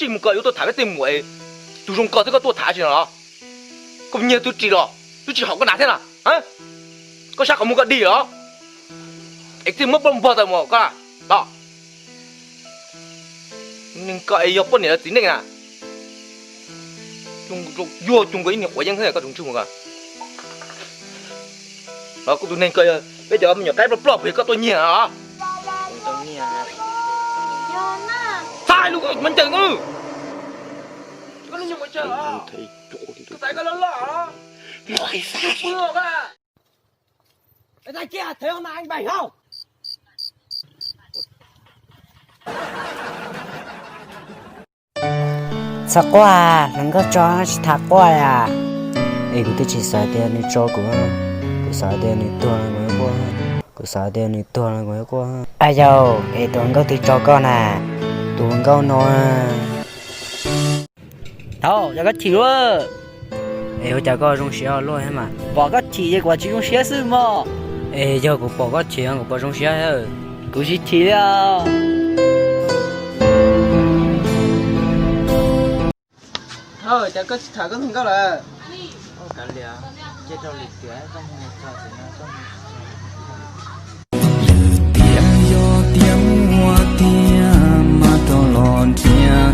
Mus koj yuav tuaj tham peb tej muam, tus zoo koj thiab koj tuaj tham tsis no los? Koj nyiag twb tsis los, twb tsis haum koj hnav thiab na. Koj sab qhov muag koj dig los? Es twb muab poj npog tawm mus koj los? Neeg koj es yog poj niam los txiv neej na. Yuag cuag nkaus ib niag quav yeeb xwb koj tus ntsej muag koj. Los kuv tus neeg koj, peb cov me nyuam qaib ploj ploj puas yog koj tuaj nyiag os? Txhais lus koj mas ncees koj. Txhob quaj, hluas nkauj tso tsis tham quaj li. Es kuv twb tsis xav tias nws tso kuv, kuv xav tias nws tuag no kuv yuav quaj, kuv xav tias nws tuag no kuv yuav quaj. Aw yau, es tus hluas nkauj twg tso koj na? Tus hluas nkauj no. Thaum yog koj chim luaj. Es ua cas koj zoo siab luaj thiab mas? Pom koj chim ces kuv tsis zoo siab xwb mog. Es yog kuv pom koj chim kuv puas zoo siab? Kuv tsis chim li os. Cas koj tsis tham koj tus hluas nkauj lawm? Lwm tiam yog tiam muaj tiam mas rov los nrhiav.